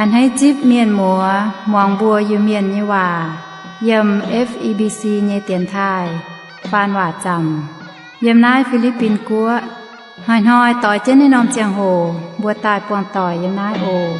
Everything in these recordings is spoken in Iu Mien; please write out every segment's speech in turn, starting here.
A'hneiv zipv mienh muoz muangx mbuo Iu-Mienh nyei waac yiem F E B C nyei dienx taaih faan waac zaamc yiem naaiv Fi^li^bin Guoqv. Hnoi-hnoi doix jienv naaiv norm ziangh hoc mbuo daaih buangh doic yiem naaiv oc.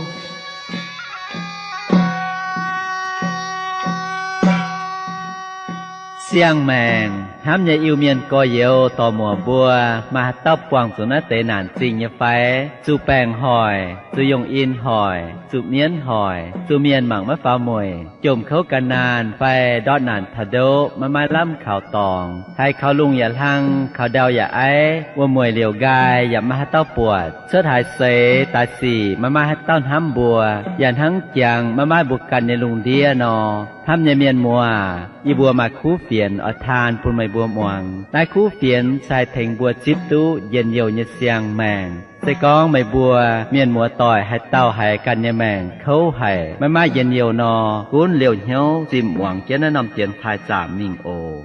Siang-maengc hnamv nyei Iu-Mienh gorx-youz dorc-muoc mbuo, maaih haaix dauh buangh zuqc naaiv deix naanc zingh nyei fai? Zuqc baengc hoic, zuqc yongh in hoic, zuqc mienv hoic, zuqc mienh mangc maiv faaux mueic, jomc kouv ga'naanh fai ndortv naanc taux ndoqv maiv maaih lamh kaux dorngx, haiz kaux lungh yaac hlang, kaux ndau yaac aiv, wuom-mueic liouc nqaai yaac maiv maaih haaix dauh buatc, cuotv haaix seix daaih sic maiv maaih haaix dauh hnamv mbuo, yaac hnangv jangx maiv maaih mbuo ganh nyei lungh ndiev nor. Hnamv nyei mienh muoz, yie mbuo maaih kuv fienx oix taan bun meih mbuo muangx. Naaiv kuv fienx se haih tengx mbuo zipv duqv njien-youh nyei siang-maengc. Se gorngv meih mbuo mienh muoz doic haaix dauh haiz ganh nyei maengc kouv haic, maiv maaih njien-youh nor, gunv liouh hnyouv zimh muangx jienv naaiv norm dienx taaih zaamc mingh oc.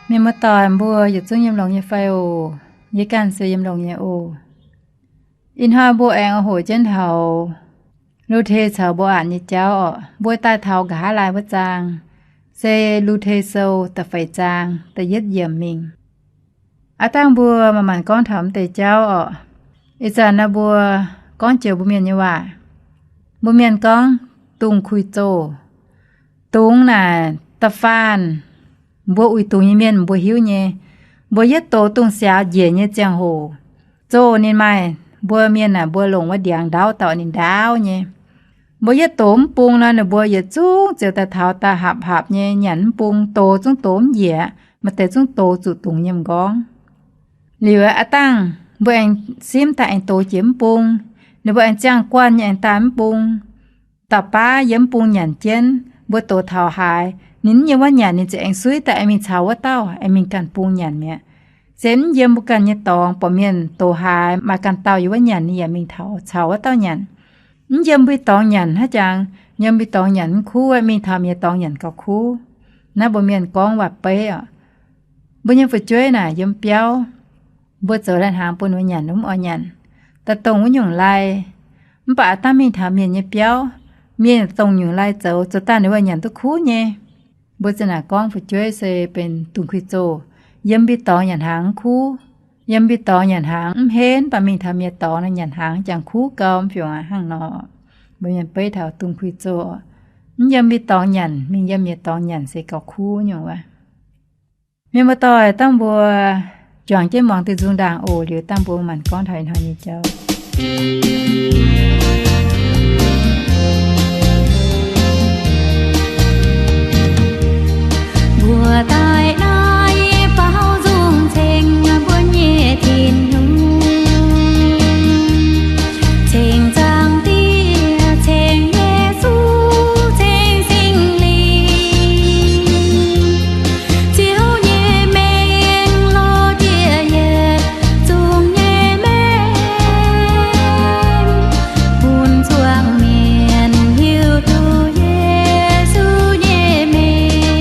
Mienh muoz doic mbuo yietc zungv yiem longx nyei fai oc? Yie ganh se yiem longx nyei oc. Ih hnoi mbuo aengx hoqc jienv taux Lu^te caux Mbo^atc nyei jauv orqc. Mbuo daaih taux nqa'haav laai wuov zaang, se Lu^te Sou da'feix zaang da'yietv yiemc mingh. Aav dangh mbuo manc-manc gorngv taux mv deix jauv orqc. Ih zanc naaiv mbuo gorngv joux mbuo mienh nyei waac. Mbuo mienh gorngv dungz kuih zoh. Dungz naaic da'faanh mbuo uix dungz nyei mienh mbuo hiuv nyei. Mbuo yietv doz dungz siaaux njiec nyei ziangh hoc, zoh ninh maaih, mbuo mienh naaic mbuo longc wuov ndiangx ndaauv dauh ninh ndaauv nyei. Mbuo yietv doz mv bung nor, ninh mbuo yietc zungv ziouc daaih taux daaih hapc hapc nyei nyanc mv bung, doz zungv doz mv njiec, maaih deix zungv doz zuqc dungz nyei m'nqorngv. Liuz aav dangh mbuo aengx simv daaih aengx doz jiex mv bung, ninh mbuo aengx ziangh guanh nyei aengx daaih mv bung. Dauh baav yiem mv bung nyanc jienv, mbuo doz taux haaix, ninh mv yiem wuov nyanc, ninh ziouc aengx suiv daaih aengx mingh caux wuov dauh aengx mingh ganh bung nyanc mi'aqv. Se mv yiem mbuo ganh nyei dorngx, borqc mienh doz haaix maaih ganh dauh yiem wuov nyanc, ninh yaac mingh taux caux wuov dauh nyanc. Mv yiem mbuo dorngx nyanc hnangv jangx, yiem mbuo dorngx nyanc mv kuv, mingh taux mienh dorngx nyanc gauh kuv. Naaiv mbuo mienh gorngv waac-beiv orqc. Mbuo nyei fu'jueiv naaic yiem biauv, mbuo zoux lai-hnaangx bun ninh mbuo nyanc, ninh mv oix nyanc, daaih dongh wuov nyungc lai. Mv baac aav dangh mingh taux mienh nyei biauv, mienh dongh nyungc lai zoux, zoux daaih ninh mbuo nyanc duqv kuv nyei. Mbuo zinh naaic gorngv fu'jueiv se benx dungz kuih zoh. Yiem mbuo dorngx nyanc hnaangx mv kuv, yiem mbuo dorngx nyanc hnaangx mv henv, mv baac mingh taux mienh dorngx nor nyanc hnaangx jangx kuv gau, mv fiungc aqv hnangv nor. Mbuo mienh beiv taux dungz kuih zoh. Mv yiem mbuo dorngx nyanc, mingh yiem mienh dorngx nyanc se gauh kuv nyungc wuov. Mienh muoz-doic, dangh mbuo juangc jienv muangx diuh nzung ndaangc oc. Liuz dangh mbuo manc gorngv taux ih hnoi nyei jauv. Mbuo daaih naaiv baaux nzung ceng mbuo nyei Tin-Hungh, ceng Zaangc Diex, ceng Yesu, ceng Singx Lingh. Ziouv nyei mengh lorz ndiev yietc zungv nyei mengh, bun zuangx mienh hiuv duqv Yesu nyei mengh.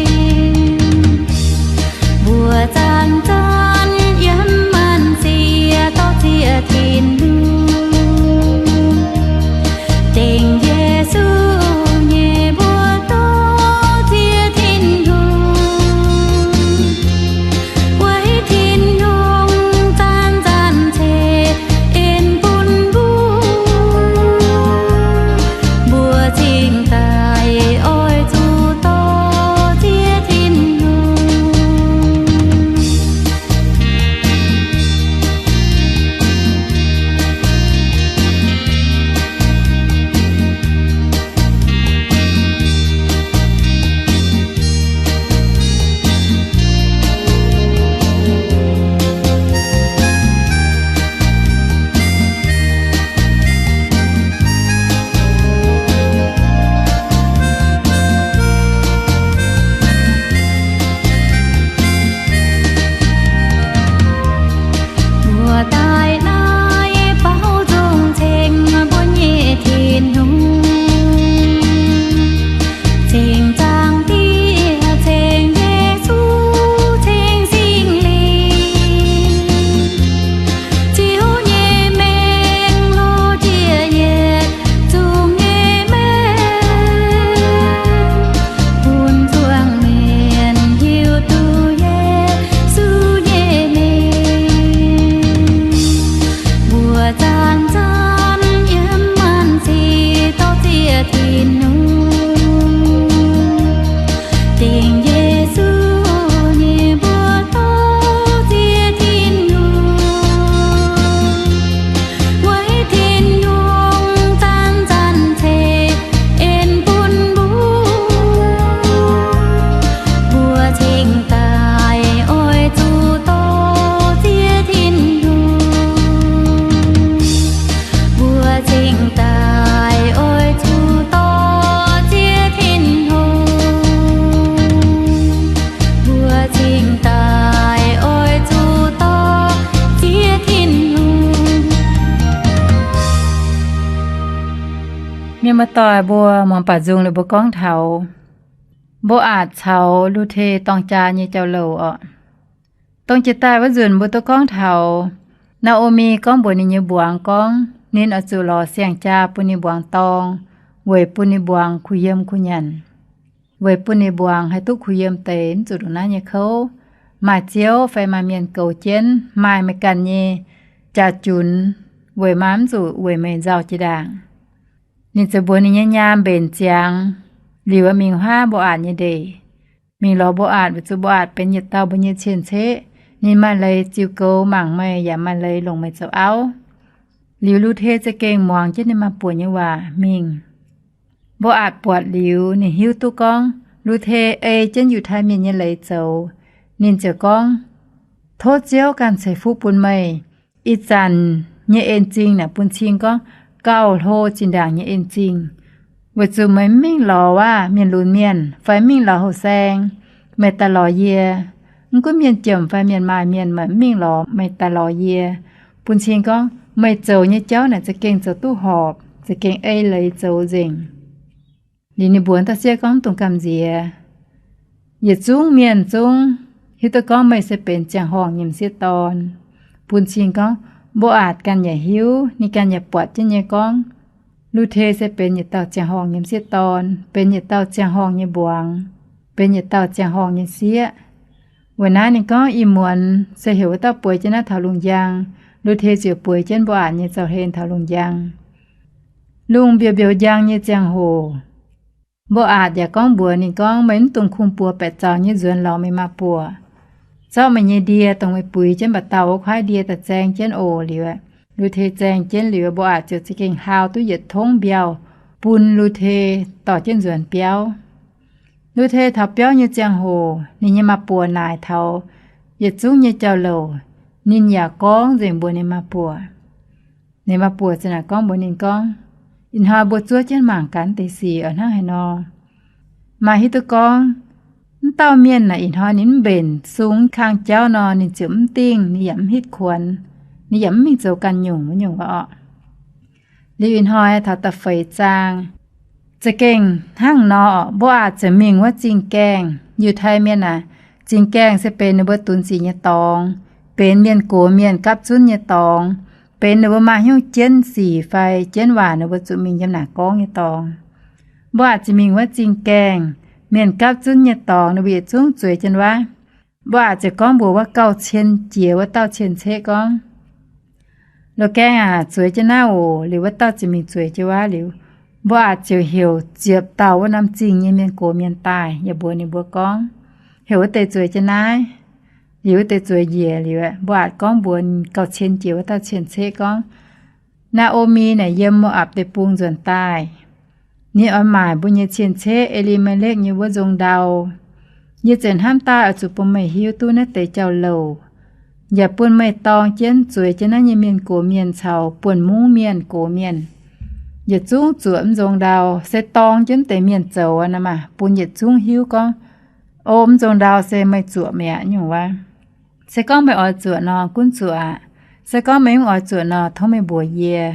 Muoz-doic mbuo muangx baac nzung liuz mbuo gorngv taux Mbo^aatc caux Lu^te dorng jaa nyei jauv-louc orqc. Dongh jiex daaih wuov nzunc mbuo duqv gorngv taux Naa^o^mi gorngv mbuox ninh nyei mbuangz gorngv ninh oix zuqc lorz siang-jaa bun ninh mbuangz dorng, weic bun ninh mbuangz kuh yiem kuh nyanc, weic bun ninh mbuangz haih duqv kuh yiem deix, mv zuqc ndongc naaiv nyei kouv, maaih ziouv fai maaih mienh goux jienv, maaih meih ganh nyei jaa-junx, weic maa mv zuqc weic meih nzauh jiex ndaangc. Ninh ziouc mbuox ninh nyei nyaam mbenc ziangx liuz mingh huaav Mbo^aatc nyei ndeic, mingh lorz Mbo^aatc, weic zuqc Mbo^aatc benx yietc dauh mbuo nyei cien-ceqv. Ninh maaih leiz ziux goux mangc meih yaac maaih leiz longc meih zoux auv. Liuz Lu^te za'gengh muangx jienv ninh maa-buoc nyei waac mingh. Mbo^aatc buatc liuz, ninh hiuv duqv gorngv Lu^te ei jienv Yiutai Mienh nyei leiz zoux. Ninh ziouc gorngv, Tov Ziouv ganh ceix fuqv bun meih. Ih zanc nyei en-zingh naaic bun cing gorngv gauh hlo zinh ndaangc nyei en-zingh, weic zuqc meih mv mingh lorz wuov mienh lunx mienh fai mv mingh lorz houh saeng, meih daaih lorz yie. Mv gunv mienh jomc fai mienh maaih mienh, meih mv mingh lorz, meih daaih lorz yie, bun cing gorngv meih zoux nyei jauv naaic za'gengh zoux duqv horpc, za'gengh ei leiz zoux nzengc. Liuz ninh mbuox dauh sieqv gorngv, Dongh gamh nziex, yietc zungv mienh zungv hiuv duqv gorngv meih se benx ziangh horngh nyei m'sieqv dorn. Bun cing gorngv Mbo^aatc ganh yaac hiuv, ninh ganh yaac buatc jienv nyei gorngv Lu^te se benx yietc dauh ziangh horngh nyei m'sieqv dorn, benx yietc dauh ziangh horngh nyei mbuangz, benx yietc dauh ziangh horngh nyei sieqv. Weic naaiv ninh gorngv, Ih muonz se heuc wuov dauh bueix jienv naaiv taux lungh njang. Lu^te ziouc bueix jienv Mbo^aatc nyei zaux-hlen taux lungh njang. Lungh mbiouh mbiouh njang nyei ziangh hoc, Mbo^aatc yaac gorngv mbuox ninh gorngv, Meih mv dungx kungx-buoz baeqc zaux nyei nzuonx lorz meih maa-buoc. Zorqv meih nyei ndie, dongh meih buix jienv mba'dauh wuov, kuaaiv ndie daaih zaeng jienv oc. Liuz, Lu^te zaeng jienv liuz, Mbo^aatc ziouc za'gengh hlaau duqv yietc tongv mbiauh bun Lu^te dorh jienv nzuonx biauv. Lu^te taux biauv nyei ziangh hoc, ninh nyei maa-buoc naaic taux yietc zungv nyei jauv-louc, ninh yaac gorngv nzengc mbuox ninh maa-buoc. Ninh maa-buoc ziouc naaic gorngv mbuox ninh gorngv, Ih hnoi mbuo zuov jienv mangc gaax deix sic oix hnangv haaix nor. Maaih hiuv duqv gorngv, mv dauh mienh naaic ih hnoi ninh mv mbenc sung kang jauv nor, ninh ziouc mv dingh, ninh yaac mv hitv kuonx, ninh yaac mv mingh zoux ganh nyungc wuov nyungc orqc. Liuz ih hnoi taux da'feix zaang, za'gengh hnangv nor, Mbo^aatc ziouc mingh wuov zingh gaengh. Yiutai Mienh aac, zingh gaengh se benx ninh mbuo dunx sic nyei dorngx, benx mienh gox mienh gapv zunv nyei dorngx, benx ninh mbuo maaih hnyouv jienv sic fai jienv waac ninh mbuo zuqc mingh yiem naaic gorngv nyei dorngx. Mbo^aatc ziouc mingh wuov zingh gaengh, mienh gapv zunv nyei dorngx, ninh mbuo yietc zungv zueiz jienv wuov. Mbo^aatc ziouc gorngv mbuox wuov gauh cien jiex wuov dauh cien-ceqv gorngv, Loz-gaeng aac, zueiz jienv naaiv oc. Liuz wuov dauh ziouc mingh zueiz jienv wuov liuz, Mbo^aatc ziouc heuc ziepc dauh wuov norm zingh nyei mienh gox mienh daaih yaac mbuox ninh mbuo gorngv, Heuc wuov deix zueiz jienv naaiv. Liuz wuov deix zueiz njiec liuz, Mbo^aatc gorngv mbuox gauh cien jiex wuov dauh cien-ceqv gorngv, Naa^o^mi naaic yiem Mo^apc Deic-Bung nzuonx daaih. Ninh oix maaic mbuo nyei cien-ceqv, E^li^me^lekv, nyei wuov nzong ndau. Yie ziouc hnamv daaih oix zuqc bun meih hiuv duqv naaiv deix jauv-louc, yaac bun meih dorng jienv zueiz jienv naaiv nyei mienh gox mienh caux buonv-mungv mienh gox mienh. Yietc zungv zuoqc mv nzong ndau, se dorng jienv deix mienh zoux aqv. Naaiv maah, bun yietc zungv hiuv gorngv, O, mv nzong ndau se meih zuoqc mi'aqv nyungc wuov. Se gorngv meih oix zuoqc nor, gunv zuoqc aqv. Se gorngv meih mv oix zuoqc nor, tov meih mbuox yie.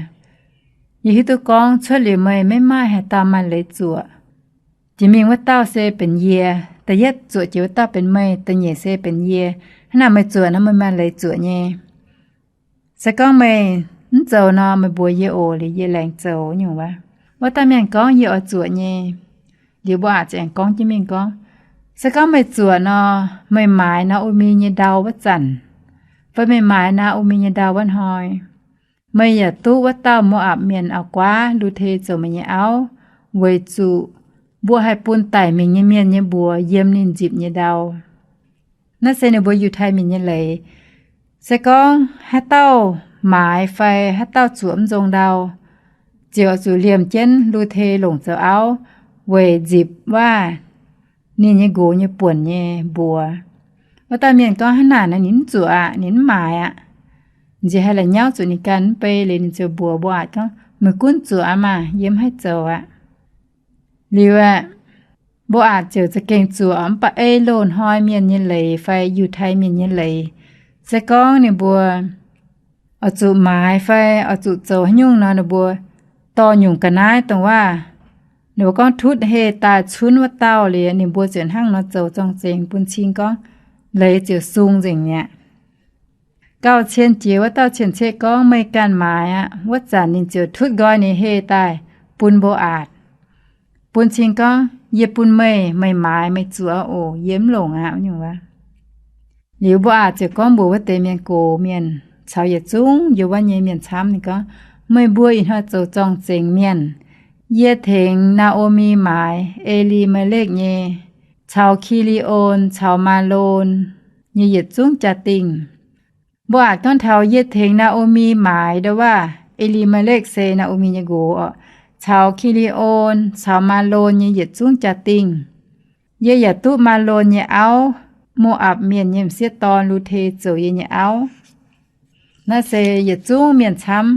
Yie hiuv duqv gorngv cuotv liuz meih, maiv maaih haaix dauh maaih leiz zuoqc. Jiex mingh wuov dauh se benx yie. Da'yietv zuoqc jiex wuov dauh benx meih, da'nyeic se benx yie. Hnangv naaic meih zuoqc nor, meih maaih leiz zuoqc nyei. Se gorngv meih mv zoux nor, meih mbuox yie oc, liuz yie laengz zoux nyungc wuov. Wuov dauh mienh gorngv, Yie oix zuoqc nyei. Liuz Mbo^aatc ziouc aengx gorngv jienv mingh gorngv, Se gorngv meih zuoqc nor, meih maaiz Naa^o^mi nyei ndau wuov zanc, fai meih maaiz Naa^o^mi nyei ndau wuov hnoi, meih yaac duqv wuov dauh Mo^apc mienh auv-guaav Lu^te zoux meih nyei auv, weic zuqc mbuo haih bun daic mingh nyei mienh nyei mbuox yiem ninh nzipc nyei ndau. Naaiv se ninh mbuo Yiutai Mienh nyei leiz. Se gorngv haaix dauh maaiz fai haaix dauh zuoqc mv nzong ndau, ziouc zuqc liemh jienv Lu^te longc zoux auv weic nzipc waav ninh nyei nqox nyei buonc nyei mbuox. Wuov dauh mienh gorngv, Hnangv naaic nor ninh mv zuoqc aqv, ninh mv maaiz aqv. Nziex haih la'nyauv zuqc ninh ganh mv bei liuz, ninh ziouc mbuox Mbo^aatc gorngv, Meih gunv zuoqc aqv maah, yie mv haih zoux aqv. Liuz aeqv, Mbo^aatc ziouc za'gengh zuoqc. Mv baac ei loz-hnoi mienh nyei leiz fai Yiutai Mienh nyei leiz, se gorngv ninh mbuo oix zuqc maaiz fai oix zuqc zoux haaix nyungc nor, ninh mbuo dorh nyungc ga'naaiv dongh waac, ninh mbuo gorngv tutv heh daaih cunv wuov dauh liuz, ninh mbuo ziouc hnangv nor zoux zorng-zengx bun cing gorngv, leiz ziouc sung nzengc mi'aqv. Gauh cien jiex wuov dauh cien-ceqv gorngv, Meih ganh maaiz aqv. Wuov zanc ninh ziouc tutv nqoi ninh heh daaih bun Mbo^aatc, bun cing gorngv, Yie bun meih, meih maaiz meih zuqc oc. Yie mv longc aqv. Liuz Mbo^aatc ziouc gorngv mbuox wuov deix mienh gox mienh caux yietc zungv yiem wuov nyei mienh camv, ninh gorngv, Meih mbuo ih hnoi zoux zorng-zengx mienh. Yie tengx Naa^o^mi maaiz E^li^me^lekv nyei caux Ki^li^on caux Maa^lon nyei yietc zungv jaa-dingh. Mbo^aatc gorngv taux, Yie tengx Naa^o^mi maaiz ndo waac, E^li^me^lekv se Naa^o^mi nyei nqox oc, caux Ki^li^on caux Maa^lon nyei yietc zungv jaa-dingh. Yie yaac duqv Maa^lon nyei auv, Mo^apc mienh nyei m'sieqv dorn, Lu^te, zoux yie nyei auv. Naaiv se yietc zungv mienh camv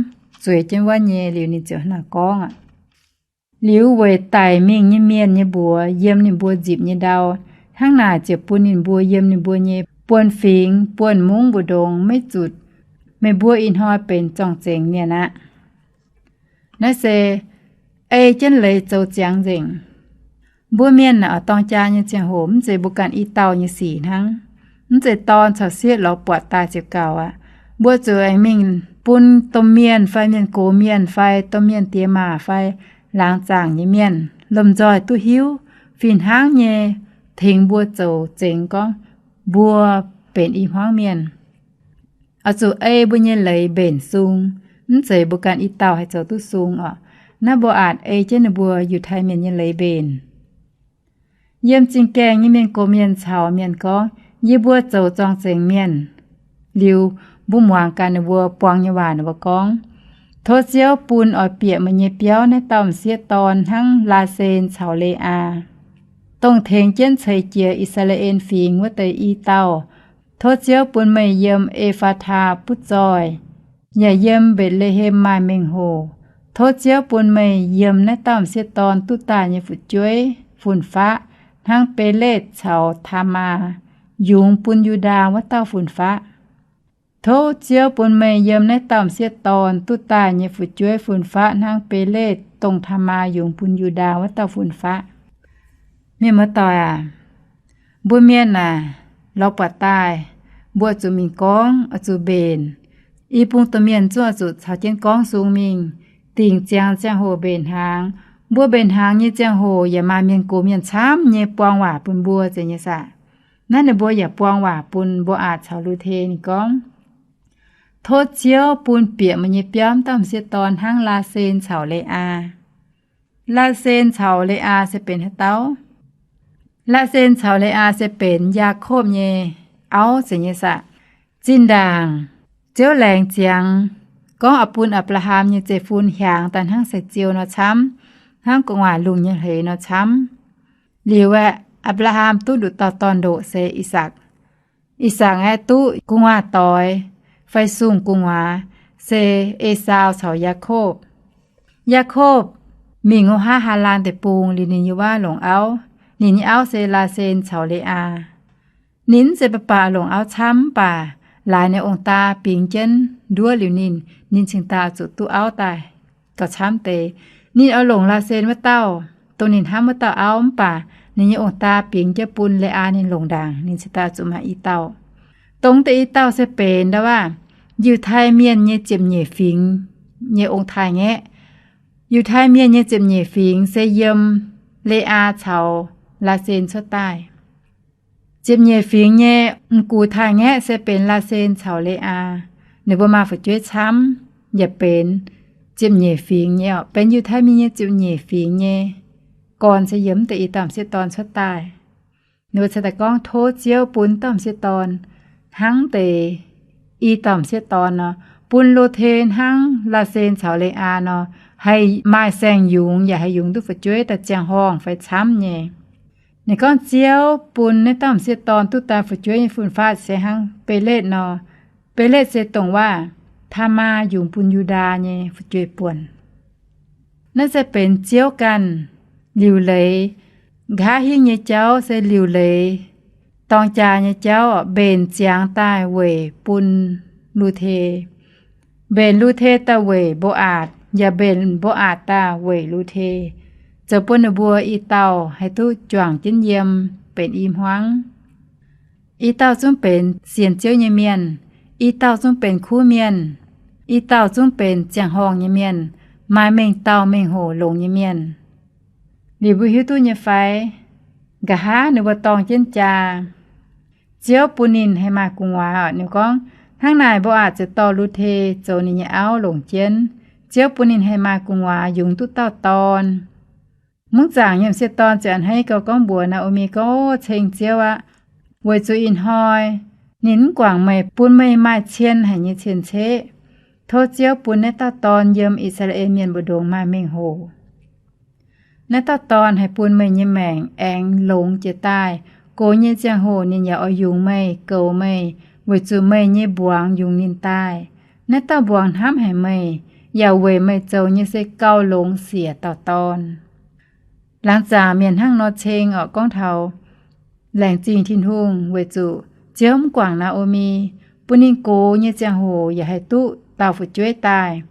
zueiz jienv wuov nyei liuz, ninh ziouc hnangv naaic gorngv aqv. Liuz weic daic mingh nyei mienh nyei mbuox yiem ninh mbuo nzipc nyei ndau, hnangv naaic ziouc bun ninh mbuo yiem ninh mbuo nyei buonv-fingx buonv-mungv mbu'ndongx maiv zuqc meih mbuo ih hnoi benx zorng-zengx mienh aqv. Naaiv se ei jienv leiz zoux ziangx nzengc. Mbuo mienh naaic oix dorng jaa nyei ziangh hoc mv zeiz mbuo ganh i dauh nyei sic hnangv. Mv zeiz dorn caux sieqv lorz buatc daaih ziouc gaux aqv. Mbuo zuqc aengx mingh bun domh mienh fai mienh gox mienh fai domh mienh diex maac fai laangz zaangc nyei mienh lomh nzoih duqv hiuv, fih hnangv nyei tengx mbuo zoux zengx gorngv mbuo benx i hmuangv mienh. Oix zuqc ei mbuo nyei leiz mbenc sung. Mv zeiz mbuo ganh i dauh haih zoux duqv sung oc. Naaiv Mbo^aatc ei jienv ninh mbuo Yiutai Mienh nyei leiz mbenc. Yiem zingh gaengh nyei mienh gox mienh caux mienh gorngv, Yie mbuo zoux zorng-zengx mienh. Liuz mbuo muangx gaax ninh mbuo buang nyei waac, ninh mbuo gorngv, Tov Ziouv bun oix bieqc meih nyei biauv naaiv dauh m'sieqv dorn hnangv Laasen caux Le^aa, dongh tengx jienv ceix jiez I^saa^laa^en Fingx wuov deix i dauh. Tov Ziouv bun meih yiem E^faa^taa butv zoih, yaac yiem Mbetc^le^hem maaih mengh hoc. Tov Ziouv bun meih yiem naaiv dauh m'sieqv dorn duqv daaih nyei fu'jueiv fun-faqv hnangv Beletv caux Taamaa yungz bun Yu^ndaa wuov dauh fun-faqv. Tov Ziouv bun meih yiem naaiv dauh m'sieqv dorn duqv daaih nyei fu'jueiv fun-faqv hnangv Beletv dongh Taamaa yungz bun Yu^ndaa wuov dauh fun-faqv. Mienh muoz-doic aac, mbuo mienh aac, lorz buatc daaih, mbuo oix zuqc mingh gorngv, oix zuqc mbenc. I bung domh mienh zungv oix zuqc caux jienv gorngv sung mingh, dingc ziangx ziangh hoc mbenc hnaangx. Mbuo mbenc hnaangx nyei ziangh hoc yaac maaih mienh gox mienh camv nyei buang waac bun mbuo zeiz nyei saah. Naaiv ninh mbuo yaac buang waac bun Mbo^aatc caux Lu^te. Ninh gorngv, Tov Ziouv bun bieqc meih nyei biauv m'dauh m'sieqv dorn hnangv Laasen caux Le^aa. Laasen caux Le^aa se benx haaix dauh? Laasen caux Le^aa se benx Yaakopv nyei auv zeiz nyei saah. Zinh ndaangc Ziouv laengz ziangx gorngv oix bun Apc^laa^ham nyei zeiv-fun hiaangx daaih hnangv sai-ziou nor camv, hnangv gu'nguaaic lungh nyei hleix nor camv. Liuz aeqv, Apc^laa^ham duqv nduqc dauh dorn-ndoqc se I^sakc. I^sakc aeqv, duqv gu'nguaaz doix fai sung gu'nguaaz se Esaau caux Yaakopv. Yaakopv mingh wuov haav Haalaan Deic-Bung liuz, ninh yiem wuov longc auv. Ninh nyei auv se Laasen caux Le^aa. Ninh mv zeiz baac baac longc auv camv, mv baac laaix ninh ong-daa bingx jienv nduov liuz ninh, ninh cingx daaih zuqc duqv auv daaih gauh camv deix. Ninh oix longc Laasen wuov dauh, dongh ninh hnamv wuov dauh auv, mv baac ninh nyei ong-daa bingx jienv bun Le^aa ninh longc ndaangc, ninh cingx daaih zuqc maaih i dauh. Dongh deix i dauh se benx ndau wuov Yiutai Mienh nyei ziepc nyeic fingx nyei ong-taaix-ngaeqv. Yiutai Mienh nyei ziepc nyeic fingx se yiem Le^aa caux Laasen cuotv daaih. Ziepc nyeic fingx nyei m'gux taaix-ngaeqv se benx Laasen caux Le^aa. Ninh mbuo maaih fu'jueiv camv, yaac benx ziepc nyeic fingx nyei, benx Yiutai Mienh nyei ziepc nyeic fingx nyei gorn se yiem deix i dauh m'sieqv dorn cuotv daaih. Ninh mbuo cingx daaih gorngv, Tov Ziouv bun dauh m'sieqv dorn hnangv deix i dauh m'sieqv dorn nor, bun Lu^te hnangv Laasen caux Le^aa nor, haih maaih saeng-yungz yaac haih yungz duqv fu'jueiv daaih ziangh horngh fai camv nyei. Ninh gorngv, Ziouv bun naaiv dauh m'sieqv dorn duqv daaih fu'jueiv nyei fun-faqv se hnangv Beletv nor, Beletv se dongh waac Taamaa yungz bun Yu^ndaa nyei fu'jueiv buonc. Naaiv se benx Ziouv ganh liuc leiz. Nqa'haav hingv nyei jauv se liuc leiz dorng jaa nyei jauv, mbenc ziangx daaih weic bun Lu^te. Mbenc Lu^te daaih weic Mbo^aatc. yaac mbenc mbuo aqc daaih weic Lu^te, zoux bun ninh mbuo i dauh haih duqv juangc jienv yiem benx i hmuangv. I dauh zungv benx sienx Ziouv nyei mienh, i dauh zungv benx kuv mienh, i dauh zungv benx ziangh horngh nyei mienh, maaih mengh dauh mengh hoc longx nyei mienh. Liuz mbuo hiuv duqv nyei fai? Nqa'haav ninh mbuo dorng jienv jaa, Ziouv bun ninh haih maaih gu'nguaaz. Ninh gorngv, hnangv naaic mbuo aqc ziouc dorh Lu^te zoux ninh nyei auv longc jienv. Ziouv bun ninh haih maaih gu'nguaaz, yungz duqv dauh dorn. Mungv zaangc nyiemc sieqv dorn ziouc a'hneiv gau gorngv mbuox Naa^o^mi gorngv, Ceng Ziouv aqv, weic zuqc ih hnoi ninh mv guangc meih, bun meih maaih cien haic nyei cien-ceqv. Tov Ziouv bun naaiv dauh dorn yiem I^saa^laa^en Mienh mbu'ndongx maaih mengh hoc. Naaiv dauh dorn haih bun meih nyei maengc aengx longx jiex daaih. Gox nyei ziangh hoc ninh yaac oix yungz meih, goux meih, weic zuqc meih nyei mbuangz yungz ninh daaih. Naaiv dauh mbuangz hnamv haic meih, yaac weic meih zoux nyei se gauh longx siec dauh dorn. Laangz zaangc mienh hnangv nor ceng orqc, gorngv taux laengz zingh Tin-Hungh weic zuqc Ziouv mv guangc Naa^o^mi, bun ninh gox nyei ziangh hoc yaac haih duqv dauh fu'jueiv daaih,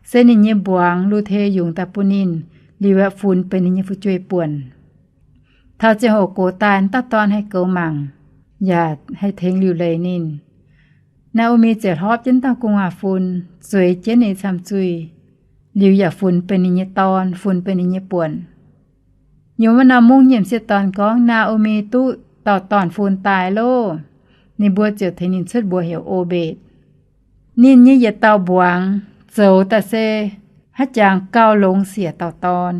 se ninh nyei mbuangz Lu^te yungz daaih bun ninh, liuz aeqv, funx benx ninh nyei fu'jueiv buonc. Taux ziangh hoc gox daaih, dauh dorn haih goux mangc, yaac haih tengx liuc leiz ninh. Naa^o^mi ziouc hlorpv jienv dauh gu'nguaaz-fun, zueiz jienv ninh camv zuih, liuz yaac funx benx ninh nyei dorn, funx benx ninh nyei buonc. Yiem wuov norm mungv nyiemc sieqv dorn gorngv, Naa^o^mi duqv dauh dorn-fun daaih loh. Ninh mbuo ziouc tengx ninh cuotv mbuox heuc Obetc. Ninh nyei yietc dauh mbuangz zoux daaih se haaix jangx gauh longx siec dauh dorn.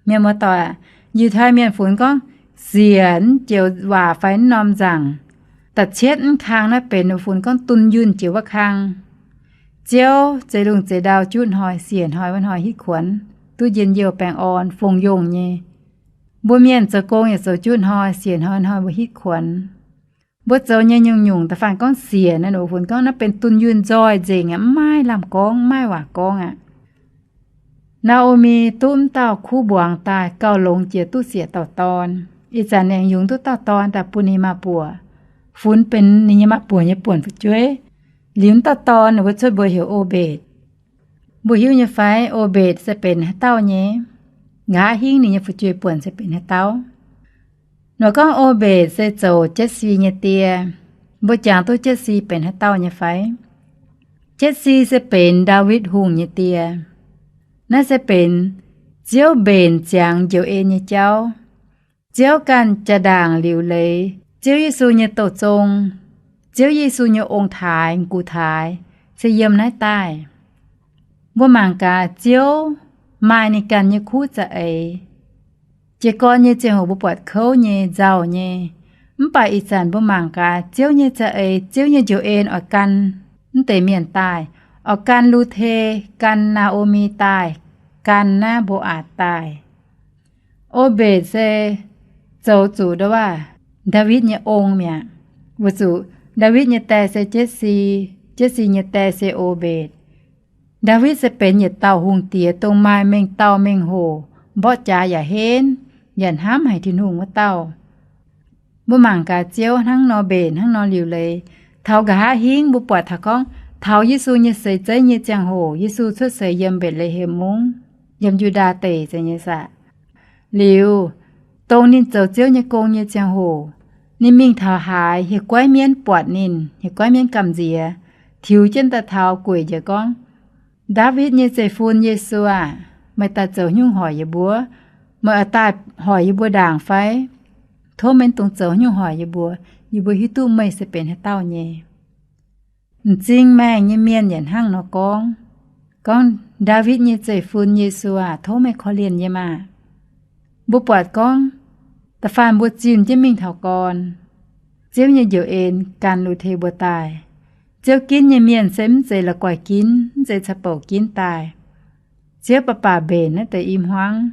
Mienh muoz-doic aac, Yiutai Mienh funx gorngv siec mv joux waac fai mv norm nzaangc, da'cietv mv kang naaiv benx funx gorngv dunh yunh joux wuov kang. Ziouv zeix lungh zeix ndau juqv hnoi, siec hnoi, wuov hnoi hitv kuonx, duqv njien-youh baengh orn fongc yongh nyei. Mbuo mienh zoux gong yaac zoux juqv hnoi, siec hnoi, hnoi mbuo hitv kuonx. Mbuo zoux nyei nyungc-nyungc da'faanh gorngv siec naaiv, ninh mbuo funx gorngv naaiv benx dunh yunh nzoih nzengc aqv, mv maaih lamh gorngv, mv maaih waac gorngv aqv. Naa^o^mi duqv mv dauh kuv mbuangz daaih gauh longx jiex duqv siec dauh dorn. Ih zanc ninh yungz duqv dauh dorn daaih bun ninh maa-buoc, funx benx ninh nyei maa-buoc nyei buonc fu'jueiv. Liuz mv dauh dorn ninh mbuo cuotv mbuox heuc Obetc. Mbuo hiuv nyei fai, Obetc se benx haaix dauh nyei? Nqa'haav hingv ninh nyei fu'jueiv buonc se benx haaix dauh? Nor gorngv Obetc se zoux Jetsi nyei die. Mbuo jangx duqv Jetsi benx haaix dauh nyei fai? Jetsi se benx Ndaawitv Hungh nyei die. Naaiv se benx Ziouv mbenc ziangx njoux en nyei jauv. Ziouv ganh jaa-ndaangc liuc leiz Ziouv Yesu nyei douh zong, Ziouv Yesu nyei ong-taaix, gux-taaix, se yiem naaiv daaih. Mbuo mangc gaax, Ziouv maaih ninh ganh nyei kuv za'eix. Jiez gorn nyei ziangh hoc mbuo buatc kouv nyei, nzauh nyei. Mv baac ih zanc mbuo mangc gaax, Ziouv nyei za'eix, Ziouv nyei njoux en oix gan mv deix mienh daaih, oix gan Lu^te, gan Naa^o^mi daaih, gan naaiv Mbo^aatc daaih. Obetc se zoux zuqc ndau waac Ndaawitv nyei ong mi'aqv. Weic zuqc Ndaawitv nyei die se Jetsi, Jetsi nyei die se Obetc. Ndaawitv se benx yietc dauh hungh diex, dongh maaih mengh dauh mengh hoc, mborqv jaax yaac henv, yaac hnamv haic Tin-Hungh wuov dauh. Mbuo mangc gaax Ziouv hnangv nor mbenc, hnangv nor liuc leiz. Taux nqa'haav hingv mbuo buatc taux gorngv, taux Yesu nyei seix zeiv nyei ziangh hoc, Yesu cuotv seix yiem Mbetc^le^hem Mungv, yiem Yu^ndaa Deic zeiz nyei saah. Liuz, dongh ninh zoux Ziouv nyei gong nyei ziangh hoc, ninh mingh taux haaix, hieh guaiv mienv buatc ninh, hieh guaiv mienv gamh nziex, tiux jienv daaih taux gueic njiec gorngv, Ndaawitv nyei zeiv-fun Yesu aah! Meih daaih zoux haaix nyungc hoic yie mbuo? Meih oix daaih hoic yie mbuo ndaangc fai? Tov meih dongh zoux haaix nyungc hoic yie mbuo. Yie mbuo hiuv duqv meih se benx haaix dauh nyei. M'zing maengh nyei mienh yaac hnangv nor gorngv, gorngv, Ndaawitv nyei zeiv-fun Yesu aah! Tov meih korv-lienh yie maah! Mbuo buatc gorngv, da'faanh mbuo zimh jienv mingh taux gorn, Ziouv nyei njoux en gan Lu^te mbuo daaih. Ziouv ginv nyei mienh se mv zeiz la'guaih ginv, mv zeiz caux bouc ginv daaih. Ziouv baac baac mbenc naaiv deix i hmuangv,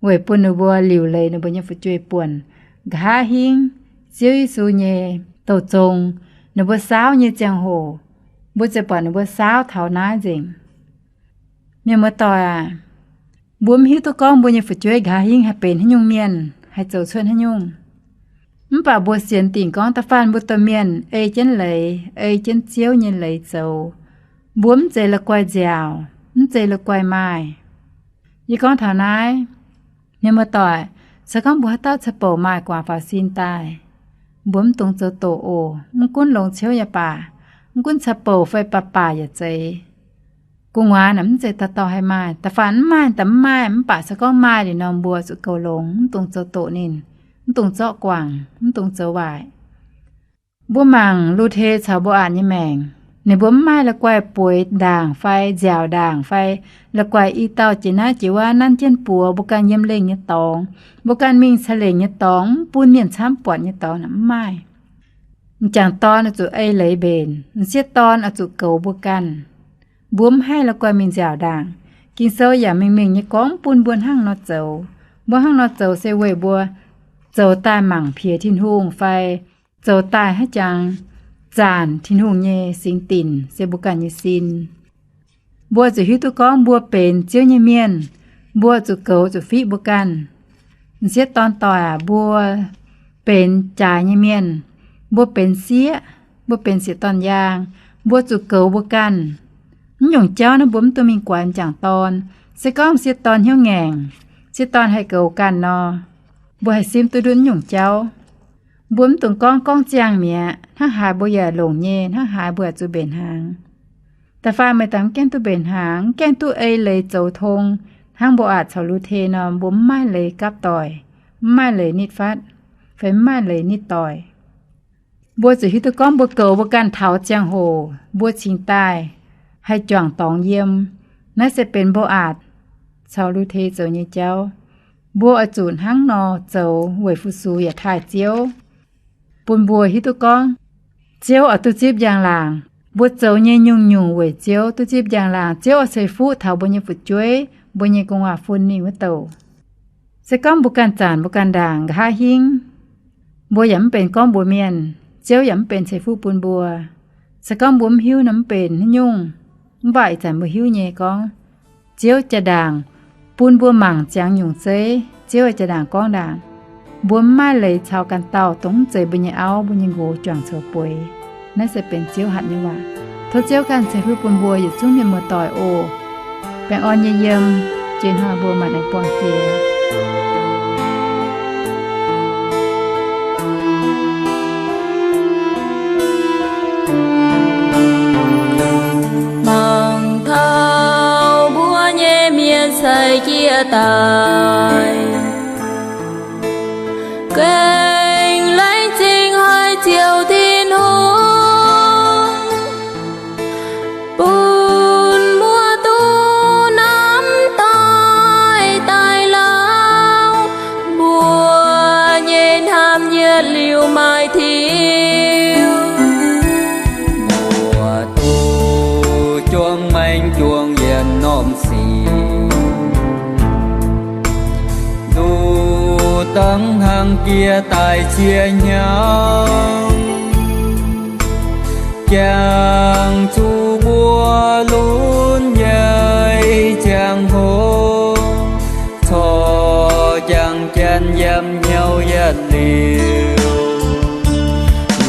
weic bun ninh mbuo liuc leiz ninh mbuo nyei fu'jueiv buonc. Nqa'haav hingv Ziouv Yesu nyei douh zong, ninh mbuo saauv nyei ziangh hoc, mbuo ziouc buatc ninh mbuo saauv taux naaiv nzengc. Mienh muoz-doic aac, mbuo mv hiuv duqv gorngv mbuo nyei fu'jueiv nqa'haav hingv haih benx haaix nyungc mienh, haih zoux cuotv haaix nyungc. Mv baac mbuo sienx dingc gorngv da'faanh mbuo domh mienh ei jienv leiz, ei jienv Ziouv nyei leiz zoux, mbuo mv zeiz la'guaih nziaauc, mv zeiz la'guaih maaih. Yie gorngv taux naaiv, mienh muoz-doic, se gorngv mbuo haaix dauh ca'bouc maaih gu'nguaaz faaux sin daaih, mbuo mv dungx zoux doqc oc. Mv gunv longx ciouv yaac baac, mv gunv ca'bouc fai baac baac yaac zeiz, gu'nguaaz naaic mv zeiz dauh dauh haih maaih. Da'faanh mv maaih, da'mv maaih, mv baac se gorngv maaih liuz nor mbuo zuqc goux longx, mv dungx zoux doqc ninh, mv dungx zorqv guangc, mv dungx zoux waaic. Mbuo mangc Lu^te caux Mbo^aatc nyei maengc, ninh mbuo mv maaih la'guaih bueix ndaangc fai nziaauc ndaangc fai la'guaih i dauh jiex naaiv jiex wuov nanv jienv buoz, mbuo ganh yiem lengh nyei dorngx, mbuo ganh mingh ca'lengc nyei dorngx, mv bun mienh camv buatc nyei dorngx naaic mv maaih. M'jangc dorn oix zuqc ei leiz mbenc, m'sieqv dorn oix zuqc goux mbuo ganh. Mbuo mv haih la'guaih mingh nziaauc ndaangc. Ging-Sou yaac mingh mingh nyei gorngv bun mbuo hnangv nor zoux. Mbuo hnangv nor zoux se weic mbuo zoux daaih mangc piex Tin-Hungh fai zoux daaih haaix jangx zaanc Tin-Hungh nyei singx dinc se mbuo ganh nyei sin. Mbuo zuqc hiuv duqv gorngv mbuo benx Ziouv nyei mienh, mbuo zuqc goux zuqc fiqv mbuo ganh. M'sieqv dorn doic aac, mbuo benx jaaix nyei mienh, mbuo benx sieqv, mbuo benx sieqv dorn yaang, mbuo zuqc goux mbuo ganh. Mv nyungc jauv naaiv mbuo mv dungx mingh guaix m'jangc dorn. Se gorngv m'sieqv dorn hnyouv ngaengc, m'sieqv dorn haih goux ganh nor, mbuo haih simv duqv ndutv nyungc jauv. Mbuo mv dungx gorngv gorngv ziangh mi'aqv, hnangv haaix mbuo yaac longc nyei, hnangv haaix mbuo yaac zuqc mbenc hnaangx. Da'faanh meih dangx mv gaengh duqv mbenc hnaangx, mv gaengh duqv ei leiz zoux tong hnangv Mbo^aatc caux Lu^te nor, mbuo mv maaih leiz gapv doic, mv maaih leiz nitv fatv, fai mv maaih leiz nitv doic. Mbuo zuqc hiuv duqv gorngv mbuo goux mbuo ganh taux ziangh hoc mbuo cingx daaih haih juangc dorngx yiem. Naaiv se benx Mbo^aatc caux Lu^te zoux nyei jauv. Mbuo oix zuqc hnangv nor zoux weic fu-sux yaac taaih Ziouv, bun mbuo hiuv duqv gorngv Ziouv oix duqv zipv njang-laangc. Mbuo zoux nyei nyungc-nyungc weic Ziouv duqv zipv njang-laangc. Ziouv oix ceix fuqv taux mbuo nyei fu'jueiv, mbuo nyei gu'nguaaz-fun mingh wuov douc. Se gorngv mbuo ganh zanc mbuo ganh ndaangc nqa'haav hingv, mbuo yaac mv benx gorngv mbuox mienh, Ziouv yaac mv benx ceix fuqv bun mbuo. Se gorngv mbuo mv hiuv nor mv benx haaix nyungc, mv baac ih zanc mbuo hiuv nyei gorngv Ziouv jaa-ndaangc bun mbuo mangc ziangx nyungc zeiv, Ziouv jaa-ndaangc gorngv ndaangc, mbuo mv maaih leiz caux ganh dauh dongh mv zeiz mbuo nyei auv mbuo nyei nqox juangc coux bueix. Naaiv se benx Ziouv hatc nyei waac. Tov Ziouv ganh ceix fuqv bun mbuo yietc zungv mienh muoz-doic oc. Baengh orn nyei yiem, jiex hnoi mbuo mangc aengx buangh jiex. Mangc taux mbuo nyei mienh sai jiex daaih, gengh laengz zingh haiz Ziouv Tin-Hungh bun mbuo duqv namx doix daaih lauh. Mbuo nyei hnamv yietc liuz maaih tiuv, mbuo duqv juangc maengc juangc yietc norm sic, nduqc dangh hnangv jiex daaih cie hnyangx, jangx zuqc mbuo lunx nyei ziangh hoc, corc jangx janx yiem hnyouv yietc liuz.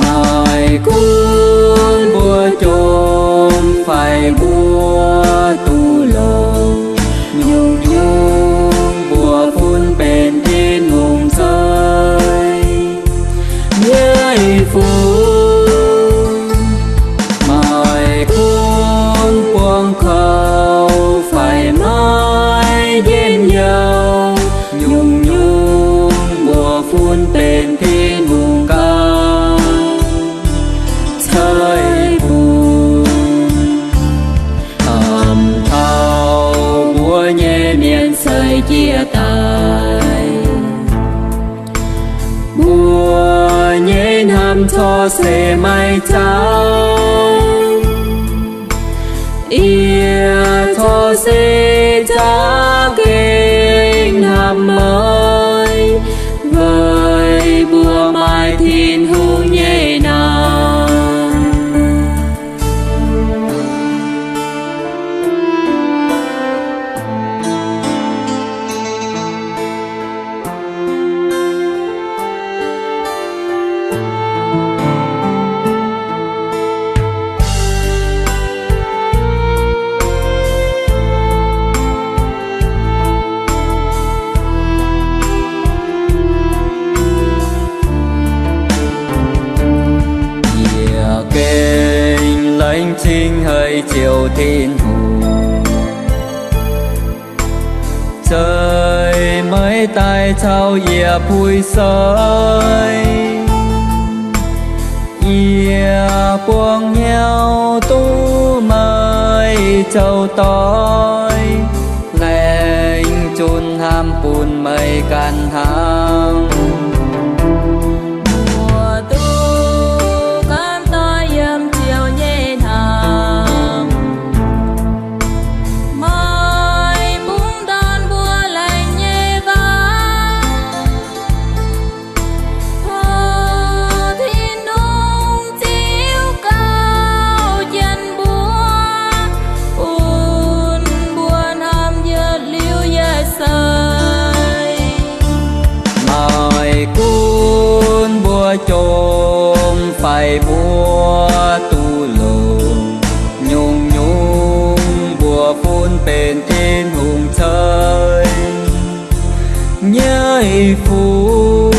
Maaih gunv mbuo jomc fai mbuo duqv longx, nyungc-nyungc mbuo funx benx Tin-Hungh nzoih nyei fun. Maaih gunv buangh kouv fai maiv njien-youh, nyungc-nyungc mbuo funx benx Tin-Hungh ganh ceix bun. Hnamv taux mbuo nyei mienh sai jiex daaih, mbuo nyei hnamv corc seix maiv zaangc. Yie corc seix zaqc gengh hnamv meih, weic mbuo maaih Tin-Hungh nyei naamh. Dingc haiz Ziouv Tin-Hungh, zeiz meih daaih caux yie puix-seix. Yie buangh hnyouv duqv meih zoux doic, laengz zunc hnamv bun meih ganh hnangv. Mbuo duqv gaam doic yiem Ziouv nyei hnamv. Meih bungx ndorn mbuo laengz nyei waac, tov Tin-Hungh ziux gauh jienv mbuo, bun mbuo hnamv yietc liuz yietc seix. Meih gunv mbuo jomc fai mbuo duqv longx, nyungc-nyungc mbuo funx benx Tin-Hungh ceix nyei fuqv.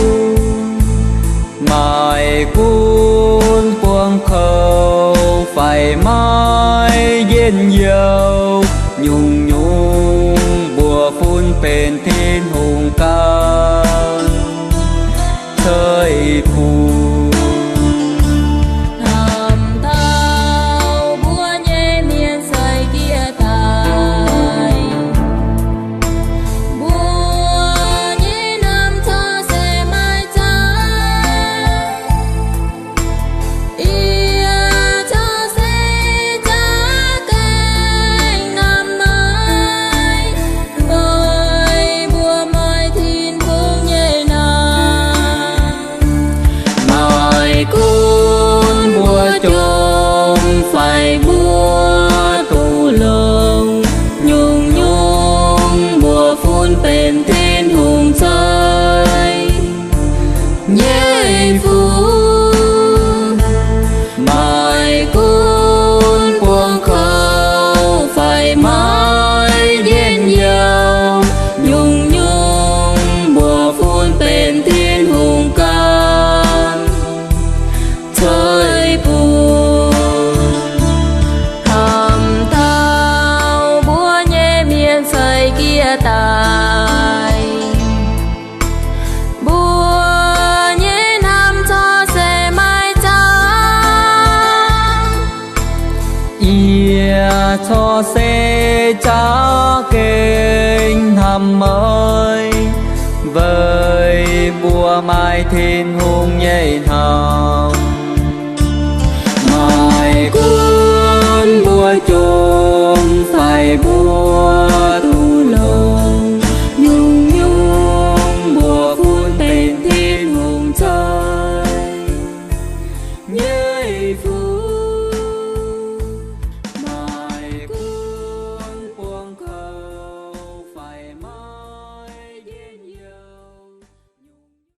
Meih gunv buangh kouv fai maiv njien-youh, nyungc-nyungc mbuo funx benx Tin-Hungh ganh ceix fuqv. Hnamv taux mbuo nyei mienh seix gieh daaih, mbuo nyei hnamv corc se maiv zaah. Yie corc se za'gengh hnamv meih, meih mbuox meih Tin-Hungh nyei hnamv. Meih gunv mbuo jomc fai mbuo duqv longx, nyungc-nyungc mbuo funx benx Tin-Hungh ceix nyei fuqv. Meih gunv buangh kouv fai maiv njien-youh, nyungc-nyungc mbuo funx benx Tin-Hungh ganh ceix bun. Hnamv taux mbuo nyei mienh seix gieh daaih, mbuo nyei hnamv corc se maiv zaah. Yie corc se za'gengh hnamv meih, weic mbuo maaih Tin-Hungh nyei hnamv.